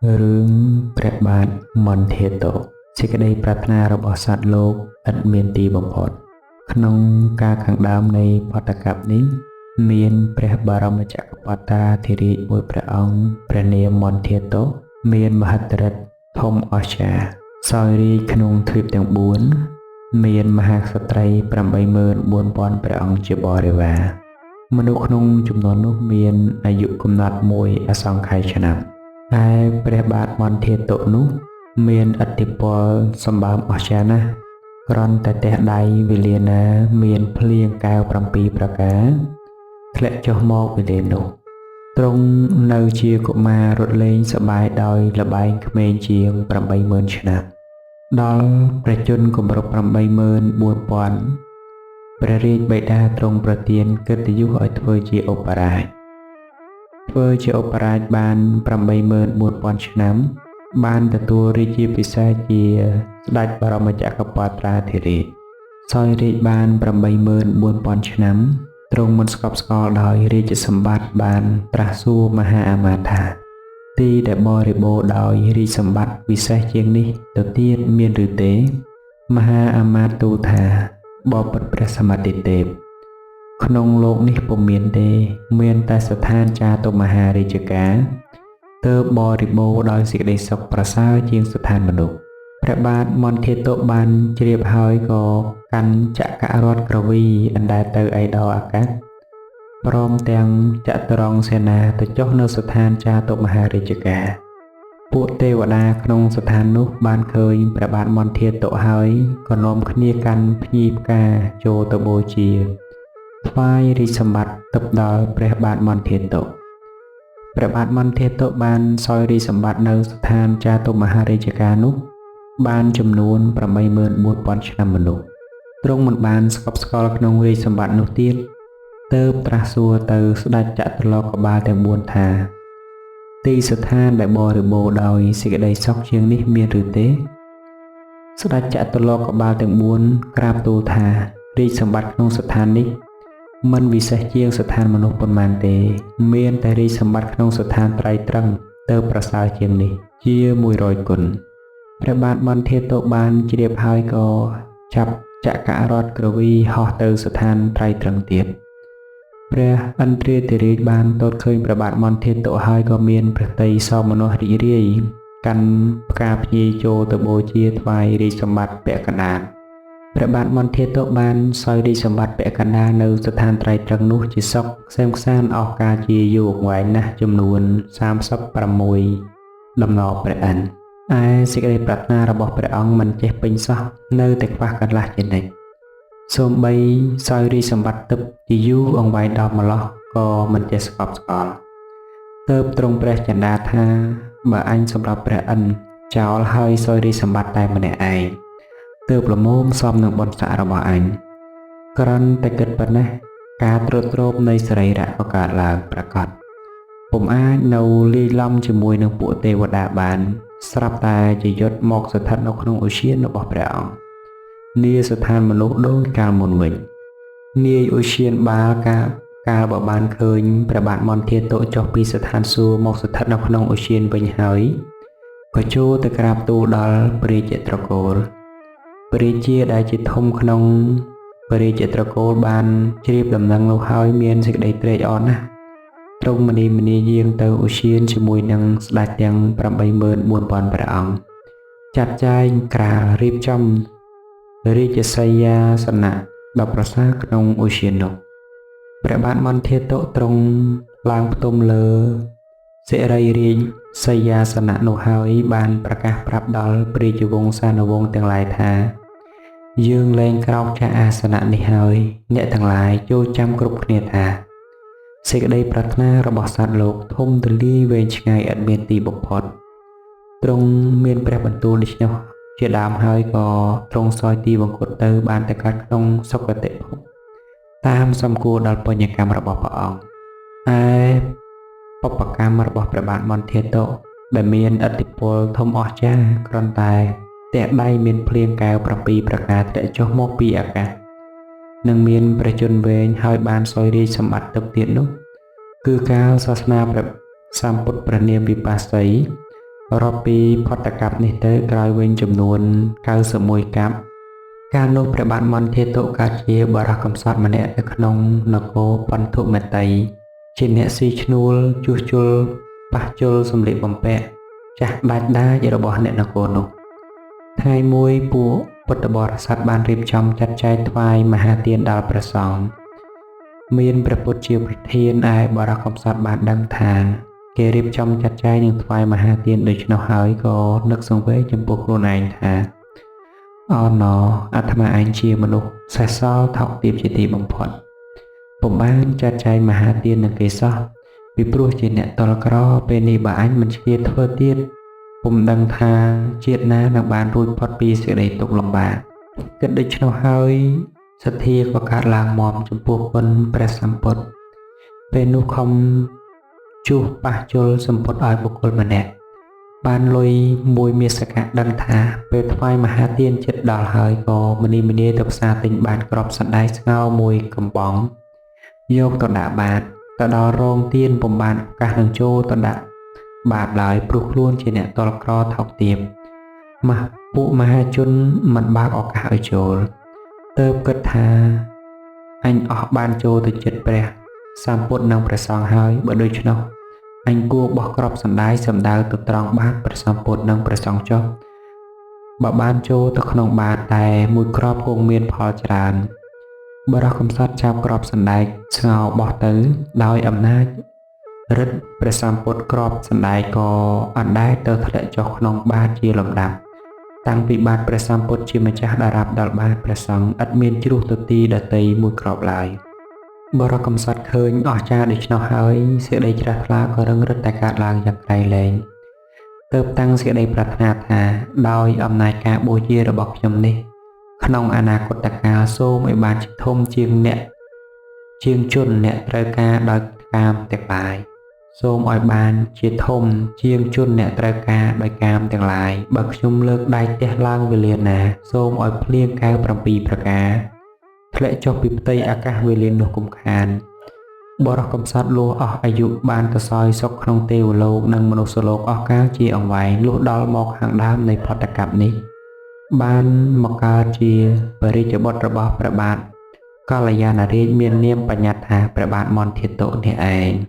រឿងព្រះបាទមន្ធាតុសេចក្តីប្រាថ្នារបស់សត្វលោកឥតមានទីបំផុត ក្នុងកាលខាងដើមនៃបតកៈនេះ មានព្រះបរមចក្របត្តាធិរាជមួយព្រះអង្គព្រះនាមមន្ធាតុមានមហិទ្ធិឫទ្ធិធំអស្ចារ្យសោយរាជក្នុងទ្វីបទាំង4មានមហាក្សត្រី84000ព្រះអង្គជាបរិវារមនុស្សក្នុងចំនួននោះមានអាយុកំណត់មួយអសង្ខ័យឆ្នាំឯព្រះបាទមន្ធាតុនោះមានឥទ្ធិពលសម្បើមអស្ចារ្យណាស់គ្រាន់តែទះដៃវេលាណាមានភ្លៀងកែវ7ប្រការធ្លាក់ចុះមកវេលានោះទ្រង់នៅជាកុមាររត់លេងសប្បាយដោយល្បែងក្មេងជាង80000ឆ្នាំដល់ព្រះជន្មគម្រប់84000ព្រះរាជបិតាទ្រង់ប្រទានកិត្តិយសឲ្យធ្វើជាឧបរាជធ្វើជាឧបរាជបាន84000ឆ្នាំ បានទទួលរាជាពិសេសជាស្ដេចបរមចក្របត្រាធិរាជសោយរាជបាន84000ឆ្នាំទ្រង់មិនស្កប់ស្កល់ដោយរាជសម្បត្តិបានត្រាស់សួរមហាអាមាត្យថាទីដែលបរិបូរណ៍ដោយរាជសម្បត្តិវិសេសជាងនេះទៅទៀតមានឬទេ មហាអាមាត្យទូលថាបបិទ្ធព្រះសមតិទេពក្នុងលោកនេះពុំមានទេ មានតែស្ថានចាតុមហារាជការទើបបរិបូរណ៍ដោយសេចក្តីសុខប្រសើរជាងស្ថានមនុស្សព្រះបាទមន្ធាតុបានជ្រាបហើយក៏កាន់ចក្ររថក្រវីអណ្ដែតទៅឯដល់អាកាសព្រមទាំងចតុរង្គសេនាទៅចុះនៅស្ថានចាតុមហារាជការពួកទេវតាក្នុងស្ថាននោះបានឃើញព្រះបាទមន្ធាតុហើយក៏នាំគ្នាកាន់ភ្ញីផ្កាចូលទៅបូជាថ្វាយរាជសម្បត្តិទៅដល់ព្រះបាទមន្ធាតុព្រះបាទមន្ធាតុបានសោយរាជសម្បត្តិនៅស្ថានចាតុមហារាជការនោះបានចំនួន84000ឆ្នាំមនុស្សទ្រង់មិនបានស្កប់ស្កល់ក្នុងរាជសម្បត្តិនោះទៀតទើបត្រាស់សួរទៅស្ដេចចតុលោកបាលទាំង4ថាទីស្ថានដែលបរិបូរណ៍ដោយសេចក្តីសុខជាងនេះមានឬទេស្ដេចចតុលោកបាលទាំង4ក្រាបទូលថារាជសម្បត្តិក្នុងស្ថាននេះមិនវិសេសជាងស្ថានមនុស្សប៉ុន្មានទេមានតែរាជសម្បត្តិក្នុងស្ថានត្រៃត្រឹងទៅប្រសើរជាងនេះជា100គុណព្រះបាទមន្ធាតុបានជ្រាបហើយក៏ចាប់ចក្ររថក្រវីហោះទៅស្ថានត្រៃត្រឹងទៀតព្រះឥន្ទ្រាធិរាជបានទតឃើញព្រះបាទមន្ធាតុហើយក៏មានព្រះទ័យសោមនស្សរីករាយកាន់ផ្កាភ្ញីចូលទៅបូជាថ្វាយរាជសម្បត្តិពាក់កណ្ដាលព្រះបាទមន្ធាតុបានសោយរាជសម្បត្តិពាក់កណ្ដាលនៅស្ថានត្រៃត្រឹងនោះជាសុខក្សេមក្សាន្តអស់កាលជាយូរអង្វែងណាស់ចំនួន36ដំណព្រះឥន្ទឯសេចក្តីប្រាថ្នារបស់ព្រះអង្គមិនចេះពេញសោះនៅតែខ្វះកន្លះជានិច្ចសូម្បីសោយរាជសម្បត្តិទឹកជាយូរអង្វែងដល់ម្លោះក៏មិនចេះស្កប់ស្កល់ទើបទ្រង់ព្រះចន្ទាថាបើអញសម្រាប់ព្រះឥន្ទចោលហើយសោយរាជសម្បត្តិតែម្នាក់ឯងទើបល្មមសមនឹងបុណ្យស័ក្តិរបស់អញគ្រាន់តែគិតប៉ុណ្ណេះការទ្រុឌទ្រោមនៃសរីរៈក៏កើតឡើងប្រកបពុំអាចនៅលាយឡំជាមួយនឹងពួកទេវតាបានស្រាប់តែជាយុទ្ធមកស្ថិតនៅក្នុងឧទ្យានរបស់ព្រះអង្គនាស្ថានមនុស្សដូចកាលមុនវិញនាយឧទ្យានបាលកាលបើបានឃើញព្រះបាទមន្ធាតុចុះពីស្ថានសួគ៌មកស្ថិតនៅក្នុងឧទ្យានវិញហើយក៏ចូលទៅក្រាបទូលដល់ព្រះរាជត្រកូលព្រះរាជាដែលជាធំក្នុងព្រះរាជត្រកូលបានជ្រាបដំណឹងនោះហើយមានសេចក្តីត្រេកអរណាស់ទ្រង់មនីមនីយាងទៅឧទ្យានជាមួយនឹងស្ដេចទាំង84000ព្រះអង្គចាត់ចែងក្រាលរៀបចំរាជសីយាសនៈដ៏ប្រសើរក្នុងឧទ្យាននោះព្រះបាទមន្ធាតុទ្រង់ឡើងផ្ទុំលើសិរីរាជសីយាសនៈនោះហើយបានប្រកាសប្រាប់ដល់ព្រះរាជវង្សានុវង្សទាំងឡាយថាយើងលែងក្រោកចាកអាសនៈនេះហើយអ្នកទាំងឡាយចូលចាំគ្រប់គ្នាថាសេចក្តីប្រាថ្នារបស់សត្វលោកធំទូលាយវែងឆ្ងាយឥតមានទីបំផុតទ្រង់មានព្រះបន្ទូលដូច្នោះជាដើមហើយក៏ទ្រង់សោយទីវង្គតទៅបានតែកើតក្នុងសុគតិភពតាមសំគួរដល់បញ្ញកម្មរបស់ព្រះអង្គឯបពកម្មរបស់ព្រះបាទមន្ធាតុដែលមានឥទ្ធិពលធំអស្ចារ្យគ្រាន់តែទះដៃមានភ្លៀងកែវ7ប្រការធ្លាក់ចុះមកពីអាកាសនិងមានព្រះជន្មវែងហើយបានសោយរាជសម្បត្តិទឹកទៀតនោះគឺកាលសាសនាព្រះសម្ពុទ្ធព្រះនាមវិបស្សី រាប់ពីផុតកប្បនេះទៅក្រោយវិញចំនួន91កប្បកាលនោះព្រះបាទមន្ធាតុកើតជាបរិះកំសត់ម្នាក់នៅក្នុងនគរបន្ធុមតីជាអ្នកស៊ីឈ្នួលជួសជុលប៉ះជុលសម្លៀកបំពាក់ចាស់ដាច់ដាចរបស់អ្នកនគរនោះថ្ងៃមួយពួកពុទ្ធបរិស័ទបានរៀបចំចាត់ចែងថ្វាយមហាទានដល់ព្រះសង្ឃមានព្រះពុទ្ធជាប្រធានឯបរិះកំសត់បានដឹងថាគេរៀបចំចាត់ចែងនឹងថ្វាយមហាទានដូច្នោះហើយក៏នឹកសង្វេគចំពោះខ្លួនឯងថាអណអាត្មាឯងជាមនុស្សសេះសល់ថោកទាបជាទីបំផុតពុំបានចាត់ចែងមហាទាននឹងគេសោះពីព្រោះជាអ្នកតល់ក្រពេលនេះបើអញមិនឆ្លៀតធ្វើទៀតពុំដឹងថាជាតិណានឹងបានរួចផុតពីសេចក្តីទុក្ខលំបាកគិតដូច្នោះហើយសទ្ធាក៏កើតឡើងមាំចំពោះគុណព្រះសម្ពុទ្ធពេលនោះខំជួសប៉ះជុលសម្ពុទ្ធឲ្យបុគ្គលម្នាក់បានលុយមួយមាសកៈដឹងថាពេលថ្វាយមហាទានចិត្តដល់ហើយក៏មនីមនីទៅផ្សារទិញបានក្របសណ្តែកស្ងោរមួយកំប៉ុងយកទៅដាក់បាតទៅដល់រោងទានពុំបានឱកាសនឹងចូលទៅដាក់បាតឡើយព្រោះខ្លួនជាអ្នកតល់ក្រថោកទាបម៉ាស់ពួកមហាជនមិនបើកឱកាសឲ្យចូលទៅគិតថាអញអស់បានចូលទៅចិត្តព្រះសម្ពុទ្ធនិងព្រះសង្ឃហើយបើដូច្នោះអញគួរបោះក្របសណ្តែកសំដៅទៅត្រង់បាតព្រះសម្ពុទ្ធនិងព្រះសង្ឃចុះបើបានចូលទៅក្នុងបាតតែមួយក្របគង់មានផលច្រើនបរិះកំសត់ចាប់ក្របសណ្តែកស្ងោរបោះទៅដោយអំណាចរិទ្ធព្រះសម្ពុទ្ធក្របសណ្តែកក៏អណ្តែតទៅធ្លាក់ចុះក្នុងបាតជាលំដាប់តាំងពីបាតព្រះសម្ពុទ្ធជាម្ចាស់ដល់រាប់ដល់បាតព្រះសង្ឃឥតមានជ្រុះទៅទីដតីមួយក្របឡើយបរិះកំសត់ឃើញអស្ចារ្យដូច្នោះហើយសេចក្តីជ្រះថ្លាក៏រឹងរិតតែកើតឡើងយ៉ាងក្រៃលែងទើបតាំងសេចក្តីប្រាថ្នាថាដោយអំណាចការបូជារបស់ខ្ញុំនេះក្នុងអនាគតកាលសូមឲ្យបានជាធំជាងអ្នកជាងជនអ្នកត្រូវការដោយកាមទាំងឡាយសូមឲ្យបានជាធំជាងជនអ្នកត្រូវការដោយកាមទាំងឡាយបើខ្ញុំលើកដៃទះឡើងវេលាណាសូមឲ្យភ្លៀងកែវ7ប្រការធ្លាក់ចុះពីផ្ទៃអាកាសវេលានោះគុំខានបរិះកំសត់លួសអស់អាយុបានទៅសោយសុខក្នុងទេវលោកនិងមនុស្សលោកអស់កាលជាអង្វែងលុះដល់មកខាងដើមនៃផុតកប្បនេះបានមកកើតជាបរិជ្ជបុត្ររបស់ព្រះបាទកល្យាណរាជមាននាមបញ្ញត្តិថាព្រះបាទមន្ធាតុនេះឯង។